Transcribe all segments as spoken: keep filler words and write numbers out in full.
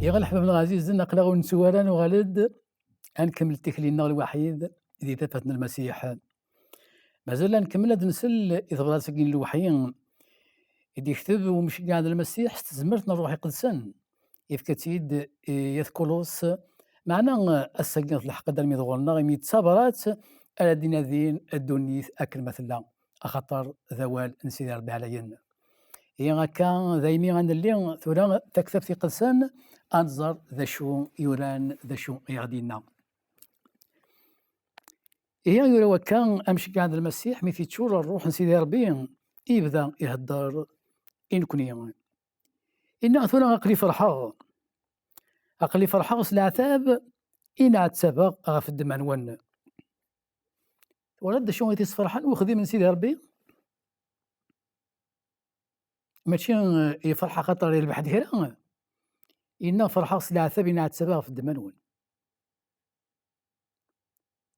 Iɣ leḥbab-nneɣ ɛzizen, aql-aɣ ur nettu ara, nuɣal-d ad nkemmel tikli-nneɣ lwaḥid di tafat n Lmasiḥ. Mazal ad nkemmel ad nsel i tebrat-agi n lweḥyi i d-yekteb umceggeɛ n Lmasiḥ s tezmert n Ṛṛuḥ Iqedsen. Yefka-tt-id i At Kulus, meɛna ass-agi telḥeq-d armi d ɣur-neɣ, imi d tabrat ara d-inadin ddunit akken ma tella, axaṭer d awal n Sidi Ṛebbi ɛlayen. Ihi akka, daymi ad nelli tura taktabt iqedsen, ad nẓer d acu yuran, d acu i aɣ-d-yenna. Ihi yura wakka, amceggeɛ n Lmasiḥ, mi t-yeččur Ṛṛuḥ n Sidi Ṛebbi, ibda ihedder i nekni. Inna tura: "Aql-i ferḥeɣ. Aql-i ferḥeɣ s leɛtab i nɛettabeɣ ɣef ddemma-nwen." Twalaḍ d acu i t-isferḥen uxdim n Sidi Ṛebbi? Mačči, eh, yefreḥ axaṭer yerbeḥ-d kra. Yenna: "Ferḥeɣ s leɛtab i nɛettabeɣ ɣef ddemma-nwen."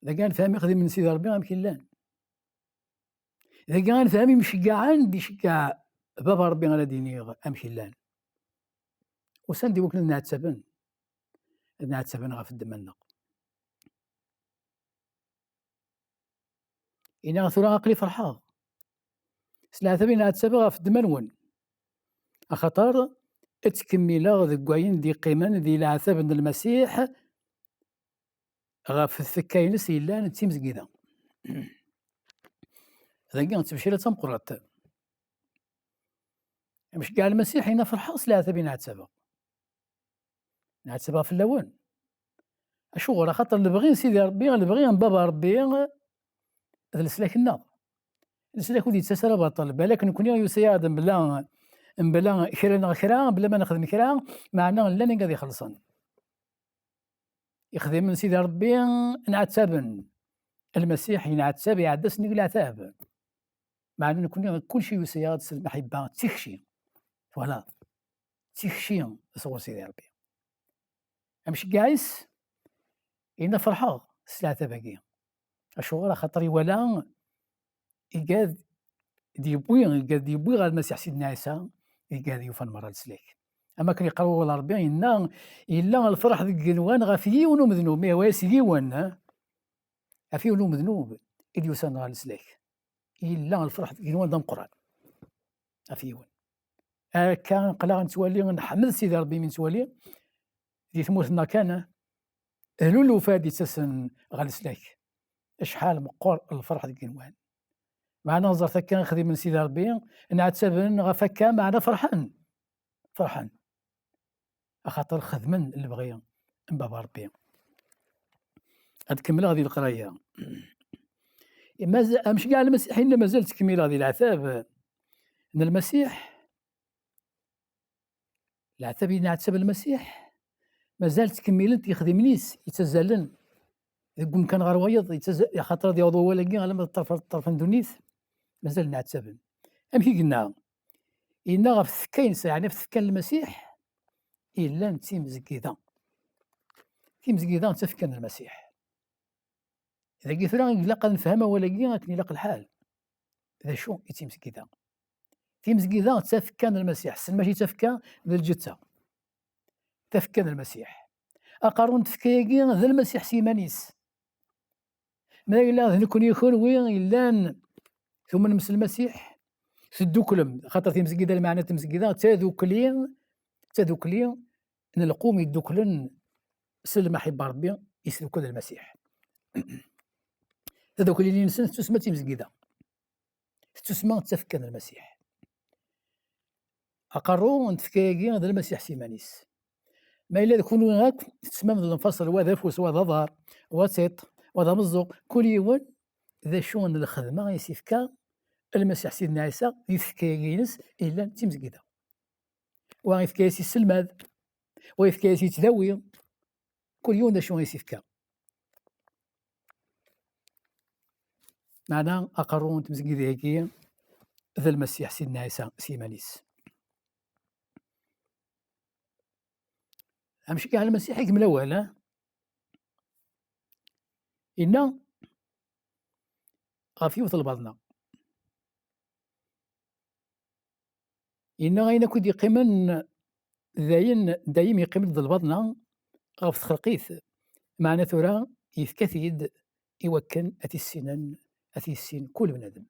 Dagi ad nefhem ixdimen n Sidi Ṛebbi amek i llan. Dagi ad nefhem imceggaɛen d-iceggeɛ Baba Ṛebbi, ara d-iniɣ amek i llan. Usan-d i wakken ad nɛettaben, ad nɛettaben ɣef ddemma-nneɣ. Ini-aɣ tura: "Aql-i ferḥeɣ s leɛtab i nɛettabeɣ ɣef ddemma-nwen, axaṭer ttkemmileɣ deg wayen d-iqqimen di leɛtab n Lmasiḥ ɣef tfekka-ines yellan d timezgida." Dagi d ttebcira d tameqqrant. Amceggeɛ Lmasiḥ yenna: "Ferḥeɣ s leɛtab i nɛettabeɣ." Nɛettabeɣ fell-awen. Acuɣer? Axaṭer lebɣi n Sidi Ṛebbi, lebɣi n Baba Ṛebbi, d leslak-nneɣ. Leslak ur d-yettas ara baṭel. Balak nekni yusa-yaɣ-d mebla, mebla kra neɣ kra, mebla ma nexdem kra, meɛna llan igad ixelṣen. Ixdimen n Sidi Ṛebbi nɛettaben. Lmasiḥ yenɛettab, iɛedda sennig leɛtab. Meɛna nekni kulci yusa-yaɣ-d s lmaḥibba, d tikci. Twalaḍ? D tikci sɣur Sidi Ṛebbi. Amceggeɛ-is yenna: "Ferḥeɣ s leɛtab-agi." Acuɣer? Axaṭer iwala igad d-yewwi, igad d-yewwi ɣer Lmasiḥ Sidna Ɛisa, igad yufan merra leslak. Am akken yeqqar wawal Ṛebbi, yenna: "Yella lferḥ deg igenwan ɣef yiwen umednub." Mi ihwa-yas yiwen, eh? Ɣef yiwen umednub i d-yusan ɣer leslak. Yella lferḥ deg igenwan d ameqqran. Ɣef yiwen. Akka, aql-aɣ nettwali, nḥemmed Sidi Ṛebbi mi nettwali di tmurt-nneɣ kan, eh? Hluluf-a d-yettasen ɣer leslak. Acḥal meqqer lferḥ deg igenwan. Meɛna ẓret akka ixdimen n Sidi Ṛebbi, nɛettaben ɣef akka, meɛna ferḥen. Ferḥen. Axaṭer xedmen lebɣi n Baba Ṛebbi. Ad kemmleɣ di leqraya. Maz-, amceggeɛ Lmasiḥ yenna: "Mazal ttkemmileɣ di leɛtab n Lmasiḥ." Leɛtab i nɛettab Lmasiḥ, mazal ttkemmilen-t yexdimen-is, yettazzalen deg umkan ɣer wayeḍ, yettazza-, axaṭer ad yaweḍ wawal-agi alamma d ṭṭerf, ṭṭerf n ddunit, mazal nɛettaben. Amek i yenna? Yenna ɣef tfekka-ines, yeɛni ɣef tfekka n Lmasiḥ, yellan d timezgida. Timezgida d tafekka n Lmasiḥ. Dagi tura ilaq ad nefhem awal-agi akken ilaq lḥal. D acu i d timezgida? Timezgida d tafekka n Lmasiḥ, ssen mačči d tafekka, d lǧetta. Tafekka n Lmasiḥ. Aqerru n tfekka-agi d Lmasiḥ s yiman-is. Ma yella d nekkni, kunwi yellan tumnem s Lmasiḥ, tedduklem, xaṭer timezgida, lmeɛna n tmezgida d tadukli, d tadukli n lqum yedduklen s lmaḥibba Ṛebbi, yesdukkel d Lmasiḥ. Tadukli-nsen tettusma d timezgida. Tettusma d tafekka n Lmasiḥ. Aqerru n tfekka-agi d Lmasiḥ s yiman-is. Ma yella d kunwi akk, tettusmam d lemfaṣel, wa d afus, wa d aḍar, wa d tiṭ, wa d ameẓẓuɣ, kul yiwen d acu n lxedma i s-yefka Lmasiḥ Sidna Ɛisa di tfekka-agi-ines yellan d timezgida. Wa yefka-yas iselmad, wa yefka-yas yettdawi, kul yiwen d acu i s-yefka. Meɛna aqerru n tmezgida-agi d Lmasiḥ Sidna Ɛisa s yiman-is. Amceggeɛ Lmasiḥ ikemmel awal, eh? Yenna ɣef yiwet n lbaḍna. Yenna ayen akk i d-yeqqimen dayen, dayem yeqqim-d d lbaḍna ɣef txelqit. Meɛna tura yefka-t-id i wakken ad t-issinen, ad t-yissin kul bnadem.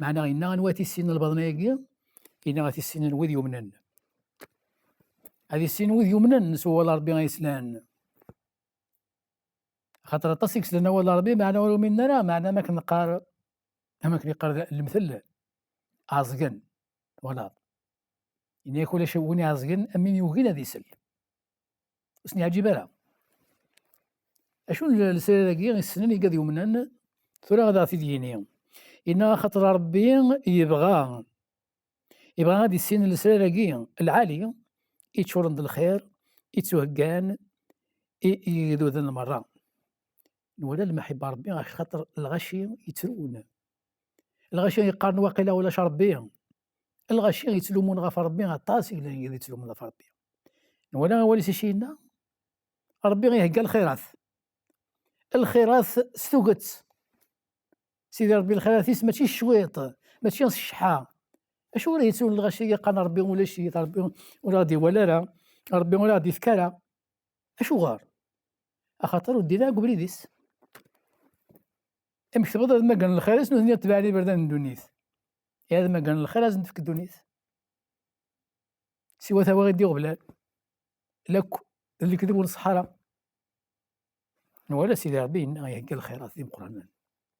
Meɛna yenna anwa ad t-issinen lbaḍna-agi? Yenna ad t-issinen wid yumnen. Ad issinen wid yumnen s wawal Ṛebbi ay slan. Axaṭer aṭas i yeslan awal Ṛebbi, meɛna ur uminen ara, meɛna am akken neqqar, am akken yeqqar lemtel, ɛeẓgen, twalaḍ. Yenna-yak ulac win iɛeẓgen am win yugin ad isel. Ur sen-yeɛǧib ara. Acu n lesrar-agi i ssnen igad yumnen, tura ad aɣ-t-id-yini. Yenna axaṭer Ṛebbi yebɣa, yebɣa ad issin lesrar-agi lɛali, iččuren d lxir, ittuheggan i, i yigduden merra. Nwala lmaḥibba n Ṛebbi, axaṭer lɣaci yettrun. Lɣaci yeqqaren waqila ulac Ṛebbi. Lɣaci yettlumun ɣef Ṛebbi, aṭas i yellan yid yettlumun ɣef Ṛebbi. Nwala awal-is acu yenna? Ṛebbi ihegga lxirat. Lxirat s tuget. Sidi Ṛebbi lxirat-is mačči s cwiṭ, mačči s cceḥḥa. Acuɣer i yettrun lɣaci yeqqaren Ṛebbi ulac-it, Ṛebbi ur aɣ-d-iwala ara, Ṛebbi ur aɣ-d-ifka ara? Acuɣer? Axaṭer ur ddin ara deg ubrid-is. Amek tebɣiḍ ad mmagren lxir-is, nutni ad tebɛen iberdan n ddunit? Ya ad mmagren lxir, ad sen-tefk ddunit. Siwa tawaɣit d iɣeblan. Lakk d lekdeb ur nṣeḥḥa ara. Nwala Sidi Ṛebbi yenna ihegga lxirat d imeqqranen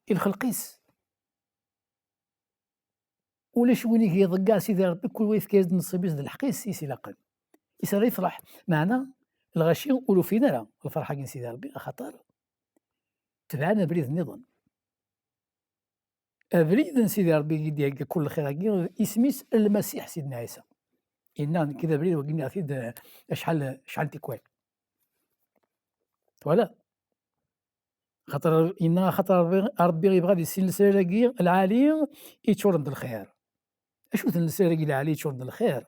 i lxelq-is. Ulac win i iḍeggeɛ Sidi Ṛebbi, kul wa yefka-yas-d nnṣib-is d lḥeqq-is i s-ilaqen. Is ara yefreḥ. Meɛna lɣaci ur ufin ara lferḥ-agi n Sidi Ṛebbi, axaṭer tebɛen abrid nniḍen. Abrid n Sidi Ṛebbi i d-ihegga kul lxir-agi, isem-is Lmasiḥ Sidna Ɛisa. Yenna, nekk d abrid, wagi nniɣ-t-id, eh, acḥal, acḥal n tikwal. Twala? Xaṭer, yenna, xaṭer Ṛebbi, Ṛebbi yebɣa ad issin lesrar-agi lɛali iččuren d lxir. Acu-ten lesrar-agi lɛali iččuren d lxir?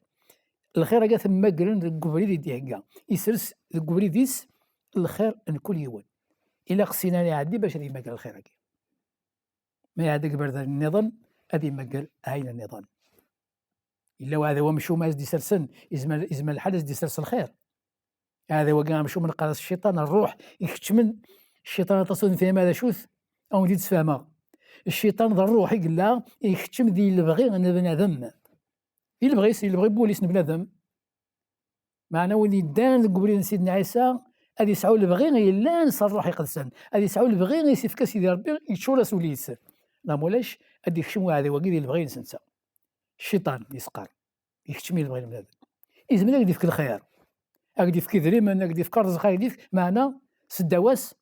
Lxir-agi ad t-mmagren deg ubrid i d-ihegga. Isres deg ubrid-is lxir n kul yiwen. Ilaq ssin ara iɛeddi bac ad yemmager lxir-agi. Ma iɛedda deg iberdan nniḍen, ad yemmager ayen nniḍen. Yella uɛdaw amcum ad s-d-isersen, izmer, izmer lḥal ad s-d-isers lxir. Aɛdaw-agi amcum neqqar-as cciṭan, ṛṛuḥ, ikeččmen, cciṭan aṭas ur nefhim ara d acu-t, ad wen-t-id-sfehmeɣ. Cciṭan d ṛṛuḥ i yella, ikeččem di lebɣi n bnadem. Di lebɣi-s, di lebɣi n wul-is n bnadem. Meɛna win yeddan deg ubrid n Sidna Ɛisa, ad yesɛu lebɣi yellan s ṛṛuḥ iqedsen, ad yesɛu lebɣi i s-ifka Sidi Ṛebbi, yeččur-as ul-is. Neɣ ma ulac, ad d-ikcem uɛdaw-agi di lebɣi-ines netta. Cciṭan, yesqar, ikeččem i lebɣi n bnadem. Izmer ad k-d-ifk lxir, ad k-d-ifk idrimen, ad k-d-ifk ṛṛezq, ad k-d-ifk, meɛna seddaw-as,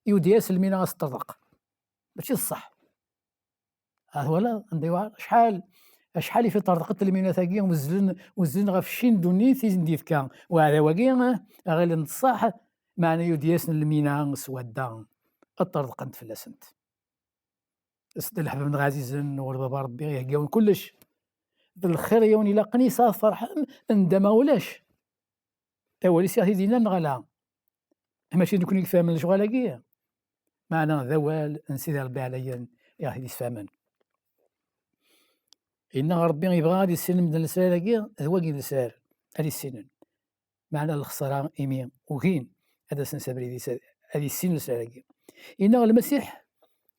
yudi-as lmina ad s-ṭṭerḍeq. Mačči d ṣṣeḥ. Ah, twalaḍ anda yewɛer? Acḥal, acḥal i fi ṭṭerḍqent lminat-agi, uzzlen, uzzlen ɣef cci n ddunit i sen-d-yefka uɛdaw-agi, eh, ɣilen d ṣṣeḥ, meɛna yudi-yasen lmina s wadda, ṭṭerḍqent fell-asent. Sedda leḥbab-nneɣ ɛzizen, ɣur baba Ṛebbi ihegga-wen kullec. D lxir i wen-ilaqen, yesɛa tferḥem, anda ma ulac. Awal-is i ɣ-t-id-yenna neɣ ala? Mačči d nekkni i ifehmen lecɣal-agi, meɛna d awal n Sidi Ṛebbi ɛlayen i ɣ-t-id-isfehmen. Yenna Ṛebbi yebɣa ad issin medden lesrar-agi, d wagi d lesrar ad issinen. Meɛna lexṣara imi ugin ad asen-s abrid-is ad issin lesrar-agi. Yenna Lmasiḥ,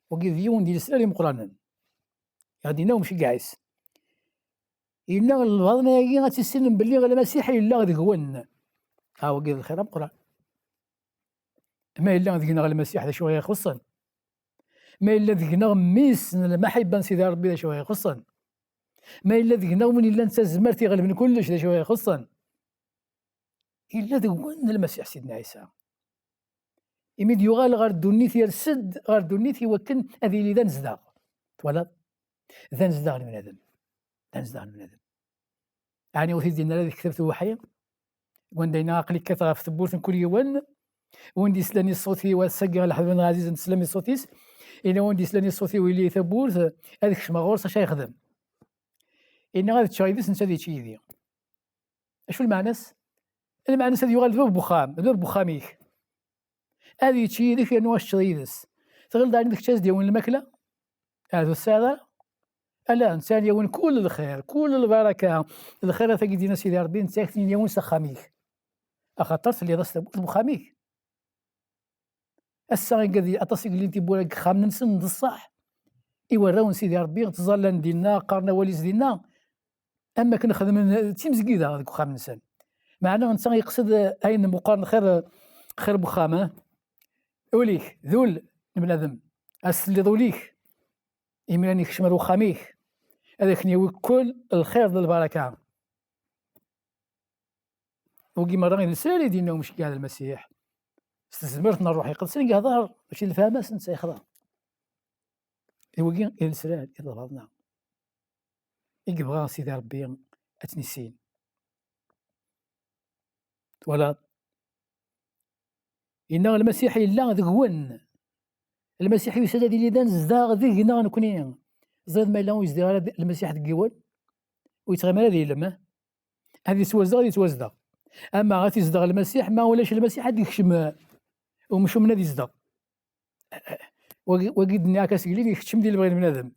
wagi d yiwen di lesrar imeqqranen. I ɣ-d-yenna umceggeɛ-is. Yenna lbaḍna-agi ad tissinem belli Lmasiḥ yella deg-wen. Ha, wagi d lxir ameqqran. Ma yella deg-neɣ Lmasiḥ, d acu i ɣ-ixuṣṣen? Ma yella deg-neɣ mmi-s n lmaḥibba n Sidi Ṛebbi, d acu i ɣ-ixuṣṣen? Ma yella deg-neɣ win yellan d tazmert iɣelben kullec, d acu i ɣ-ixuṣṣen? Yella deg-wen Lmasiḥ Sidna Ɛisa. Imi d-yuɣal ɣer ddunit, yers-d ɣer ddunit i wakken ad yili d anezdaɣ. Twalaḍ? D anezdaɣ n bnadem. D anezdaɣ n bnadem. Ɛni ur t-id-yenna ara di tektabt uweḥḥi? Wanda yenna, aql-i kkateɣ ɣef tewwurt n kul yiwen, win d-yeslan i ṣṣut-iw, ass-agi a leḥbab-nneɣ ɛzizen teslam i ṣṣut-is, yenna, win d-yeslan i ṣṣut-iw, yelli tawwurt, ad kecmeɣ ɣur-s, acu ara yexdem? Yenna, ad ččeɣ yid-s, netta ad yečč yid-i. Acu lmeɛna-s? Lmeɛna-s ad yuɣal d bab n uxxam, d bab n uxxam-ik. Ad yečč yid-k yernu ad teččeḍ yid-s. Tɣileḍ ɛni d kečč ad s-d-yawin lmakla? Ahat ur tesɛiḍ ara. Ala, netta ad yawen kul lxir, kul lbaraka. Lxirat-agi d-yenna Sidi Ṛebbi, netta ad k-ten-yawen s axxam-ik. Axaṭer telliḍ-as tawwurt n uxxam-ik. Ass-a, igad aṭas i yellin tiwwura deg yexxamen-nsen, d ṣṣeḥ. I warraw n Sidi Ṛebbi, ttẓallan dinna, qqaren awal-is dinna, am wakken xedmen d timezgida deg uxxam-nsen. Meɛna netta yeqsed ayen meqqren xir, xir n uxxam, eh? Ul-ik, d ul n bnadem. As telliḍ ul-ik, imiren ikcem ar uxxam-ik, ad ak-n-yawi kul lxir d lbaraka. Wigi merra i d lesrar i d-yenna umceggeɛ d Lmasiḥ. S tezmert n Ṛṛuḥ Iqedsen i yehḍer, mačči d lefhama-s netta yexḍa. I wigi i d lesrar i d lbaḍna i yebɣa Sidi Ṛebbi ad tt-nissin. Twalaḍ? Yenna Lmasiḥ yella deg-wen. Lmasiḥ yusa-d ad yili d anezdaɣ deg-neɣ nekni. Ẓriḍ ma yella ur yezdiɣ ara Lmasiḥ deg-wen? Ur yettɣimi ara d ilem, eh? Ad yettwazdeɣ, ad yettwazdeɣ. Ama ad t-izdeɣ Lmasiḥ, ma ulac Lmasiḥ ad yekcem, uh, umcum ad izdeɣ. Wagi, wagi d-nniɣ-ak asgelli, ikeččem di lebɣi n bnadem.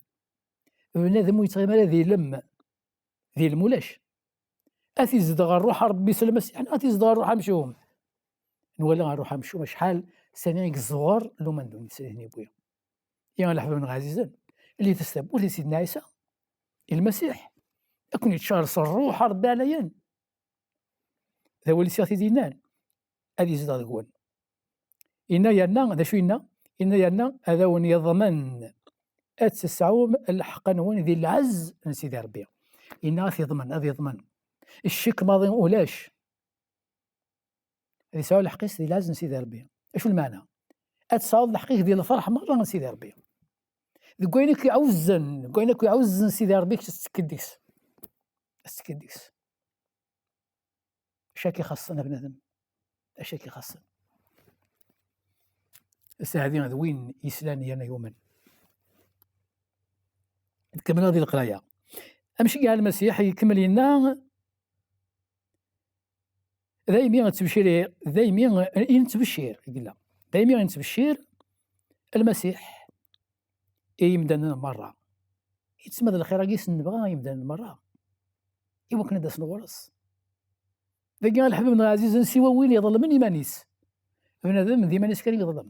Bnadem ur yettɣimi ara d ilem. D ilem ulac. Ad t-izdeɣ Ṛṛuḥ Ṛebbi s Lmasiḥ, neɣ ad t-izdeɣ Ṛṛuḥ amcum. Nwala Ṛṛuḥ amcum acḥal sani i yeẓẓuɣer luma n ddunit sani ten-yewwi. Ya leḥbab-nneɣ ɛzizen, llit-as tawwurt i Sidna Ɛisa, i Lmasiḥ, ad ken-yeččar s Ṛṛuḥ Ṛebbi ɛlayen. D awal-is i ɣ-t-id-yennan, ad yezdeɣ deg-wen. Inna yerna, d acu yenna? Inna yerna ad awen-yeḍmen ad tesɛum lḥeqq-nwen di lɛezz n Sidi Ṛebbi. Inna ad t-yeḍmen, ad yeḍmen. Ccek maḍi ulac. Ad yesɛu lḥeqq-is di lɛezz n Sidi Ṛebbi. Acu lmeɛna? Ad tesɛuḍ lḥeqq-ik di lferḥ merra n Sidi Ṛebbi. Deg wayen akk iɛuzzen, deg wayen akk iɛuzzen Sidi Ṛebbi, kečč ad tettekkiḍ deg-s. Ad tettekkiḍ deg-s. Acu ak-ixaṣṣen a bnadem? Acu ak-ixaṣṣen? Ass-a hadi d win yeslan yerna yumen. Nkemmel di leqraya. Amceggeɛ Lmasiḥ ikemmel yenna, daymi nettbeccir, daymi i nettbeccir, i yella. Daymi i nettbeccir Lmasiḥ i yimdanen merra. Yettma d lxir-agi i sen-nebɣa i yimdanen merra, i wakken ad d-asen ɣur-s. Dagi, a leḥbab-nneɣ ɛzizen, siwa win iḍelmen iman-is. Bnadem d iman-is kan i yeḍlem.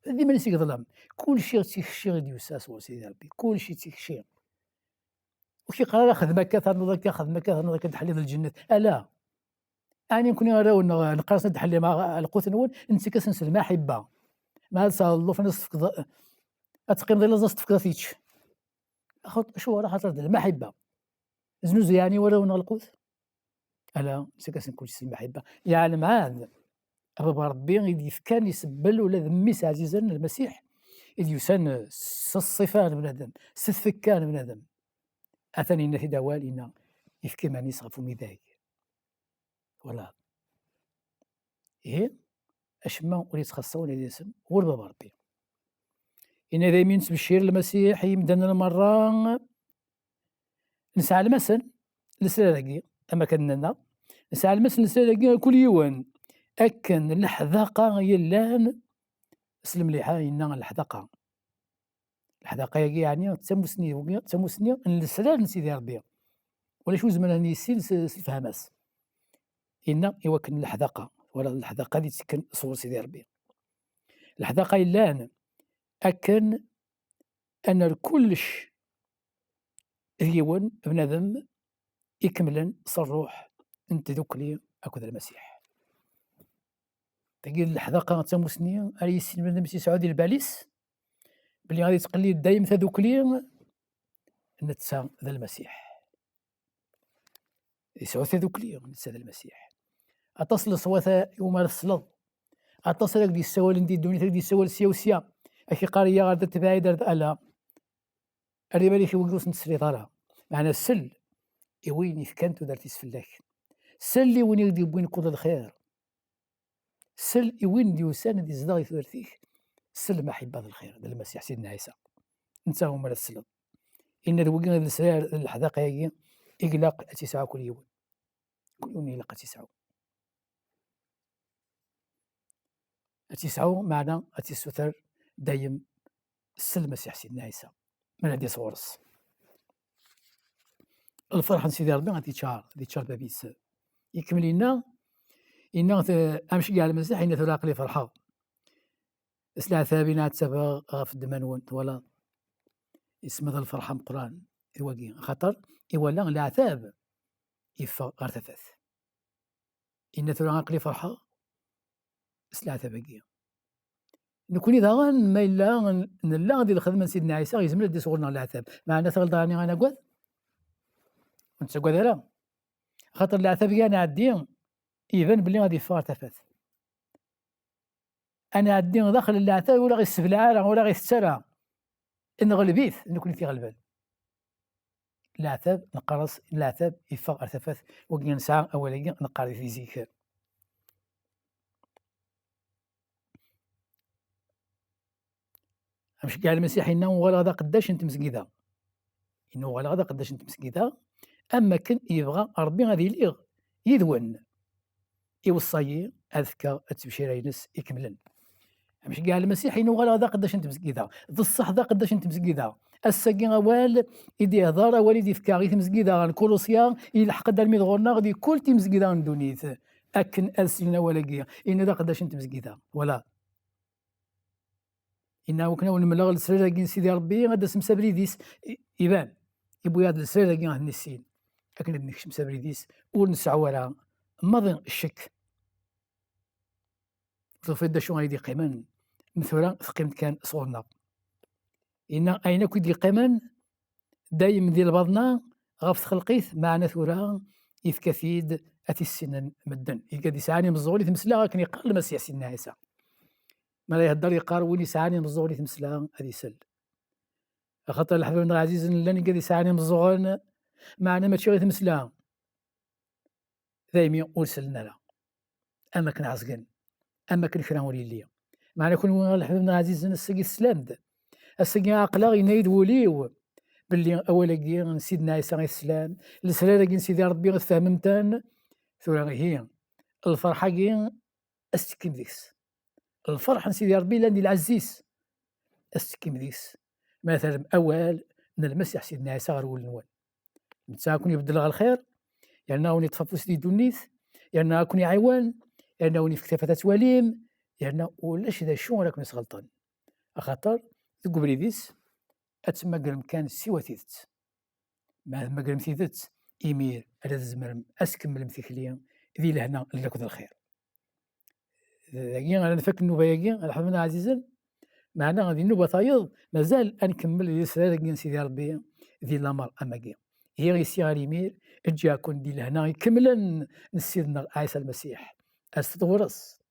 D iman-is i yeḍlem. Kulci d tikci i d-yusa sɣur Sidi Ṛebbi. Kulci d tikci. Ur k-iqqar ara xdem akka, ternuḍ akka, xdem akka, ternuḍ akka, ad d-tḥelliḍ lǧennet. Ala. Ɛni nekni arraw-nneɣ neqqar-asen ad d-tḥellim a-, lqut-nwen, nettak-asen s lmaḥibba. Ma ad tesɛuḍ llufan ad s-tefkeḍ, ad teqqimeḍ i laẓ ad s-tefkeḍ ad t-yečč. Axaṭ-, acuɣer? Axaṭer d lmaḥibba. Znuzu yeɛni warraw-nneɣ lqut? Ala, nettak-asen kulci s lmaḥibba. Yeɛlem ɛad, a baba Ṛebbi i d-yefkan isebbel ula d mmi-s ɛzizen Lmasiḥ, i d-yusan s ṣṣifa n bnadem, s tfekka n bnadem. Atan yenna-t-id awal, yenna, yefka iman-is ɣef umidag. Twalaḍ? Ihi, acemma ur yettxaṣṣa ula d isem ɣur baba Ṛebbi. Yenna daymi nettbeccir Lmasiḥ i yimdanen merra, nesɛelm-asen lesrar-agi, am akken nenna, nesɛelm-asen lesrar-agi a kul yiwen, akken leḥdaqa yellan s lemliḥa, yenna leḥdaqa. Leḥdaqa-agi, yeɛni d tamusni, d tamusni n lesrar n Sidi Ṛebbi. Ulac ur zemren ad yissin s, s lefhama-s. Inna i wakken leḥdaqa, wala leḥdaqa ad ittekken sɣur Sidi Ṛebbi. Leḥdaqa yellan akken ad nerr kullec d yiwen bnadem ikemlen s ṛṛuḥ n tdukli akked Lmasiḥ. Tagi d leḥdaqa d tamusni ara yissin bnadem s yesɛu di lbal-is, belli ad yettqellib dayem tadukli, netta d Lmasiḥ. Yesɛu tadukli, netta d Lmasiḥ. Aṭas n leṣwat iwumi ara tesleḍ. Aṭas ara k-d-yessawalen di ddunit, ara k-d-yessawal sya u sya. Ad k-iqqar, yya ɣer da, tebɛid ar da, ala. Err iman-ik i wigi ur sen-tesliḍ ara. Meɛna sel i win yefkan tudert-is fell-ak. Sel i win i k-d-yewwin kull lxir. Sel i win d-yusan ad izdeɣ i tudert-ik s lmaḥibba d lxir, d Lmasiḥ Sidna Ɛisa. Netta umi ara tesleḍ. Inna d wigi d lesrar d leḥdaqa-agi i ilaq ad tt-yesɛu kul yiwen. Kul yiwen ilaq ad tt-yesɛu. Ad tt-yesɛu, meɛna ad tt-yessuter dayem s Lmasiḥ Sidna Ɛisa. Mi ara d-yas ɣur-s. lferḥ n Sidi Ṛebbi ad t-yeččar, ad yeččar bab-is. Ikemmel inna, inna t-, amceggeɛ Lmasiḥ, inna tura aql-i ferḥeɣ. S leɛtab i nɛettabeɣ ɣef ddemma-nwen, twalaḍ? Isem d lferḥ ameqqran i wagi, axaṭer iwala leɛtab yeffeɣ ɣer tafat. Inna tura aql-i ferḥeɣ s leɛtab-agi. Nekni daɣen ma yella nella di lxedma n Sidna Ɛisa, yezmer ad d-yas ɣur-neɣ leɛtab. Meɛna tɣelḍeɣ-ani ad nagad? Ur nettagad ara. Axaṭer leɛtab-agi ad nɛeddi, iban belli ad yeffeɣ ɣer tafat. Ad nɛeddi daxel n leɛtab, ur aɣ-isseblaɛ ara, ur aɣ-itett ara. Nɣelb-it, nekni t-iɣelben. Leɛtab, neqqar-as, leɛtab yeffeɣ ɣer tafat, wagi nesɛa awal-agi, neqqar di tizi. Amceggeɛ Lmasiḥ inna uɣaleɣ d aqeddac n tmezgida. Inna uɣaleɣ d aqeddac n tmezgida, am wakken yebɣa Ṛebbi ad iliɣ yid-wen. Iweṣṣa-yi ad fkeɣ ttebcira-ines ikemlen. Amceggeɛ Lmasiḥ inna uɣaleɣ d aqeddac n tmezgida. D ṣṣeḥ d aqeddac n tmezgida. Ass-agi awal i d-ihder, awal i d-ifka i tmezgida n Kulusya, ilḥeq-d armi d ɣur-neɣ di kul timezgida n ddunit. Akken ad slen awal-agi, inna d aqeddac n tmezgida. Wala. Inna wakken ad wen-mleɣ lesrar-agi n Sidi Ṛebbi, ad d-tasem s abrid-is. I-, iban, iwwi-aɣ-d lesrar-agi ad nissin. Akken ad nekcem s abrid-is, ur nseɛɛu ara maḍi ccek. Tufiḍ d acu ay d-iqqimen, m tura teqqim-d kan sɣur-neɣ. Inna ayen akk i d-iqqimen, dayem di lbaḍna ɣef txelqit, meɛna tura yefka-t-id ad t-issinen medden. Igad yesɛan imeẓẓuɣen i tmesla, akken yeqqar Lmasiḥ Sidna Ɛisa. Mi ara ihedder yeqqar, win yesɛan imeẓẓuɣen i tmesla ad isel. Axaṭer leḥbab-nneɣ ɛzizen llan igad yesɛan imeẓẓuɣen, meɛna mačči i tmesla. Daymi ur sellen ara. Am akken ɛeẓgen, am akken kra ur yelli. Meɛna kunwi a leḥbab-nneɣ ɛzizen, ass-agi teslam-d. Ass-agi aql-aɣ yenna-yi-d wul-iw belli awal-agi n Sidna Ɛisa i teslam, lesrar-agi n Sidi Ṛebbi tfehmem-ten, tura ihi, lferḥ-agi ad tettekkim deg-s. Lferḥ n Sidi Ṛebbi llan di lɛezz-is, ad tettekkim deg-s. Ma terrem awal n Lmasiḥ Sidna Ɛisa ɣer wul-nwen. Netta ad ken-ibeddel ɣer lxir, yerna ad wen-iṭṭef afus di ddunit, yerna ad ken-iɛiwen, yerna ad wen-ifk tafat ad twalim, yerna ulac d acu ara ken-isɣelṭen. Axaṭer deg ubrid-is ad temmagrem kan siwa tidet. Ma temmagrem tidet, imir ara tzemrem ad tkemmlem tikli di lehna n lakked lxir. Dagi ara nfak nnuba-agi, a leḥbab-nneɣ ɛzizen, meɛna di nnuba tayeḍ, mazal ad nkemmel di lesrar-agi n Sidi Ṛebbi di lamer amagi. Ihi isi ɣer yimir, ǧǧiɣ-ken di lehna ikemlen n Ssid-nneɣ Ɛisa Lmasiḥ. Aset ɣur-s,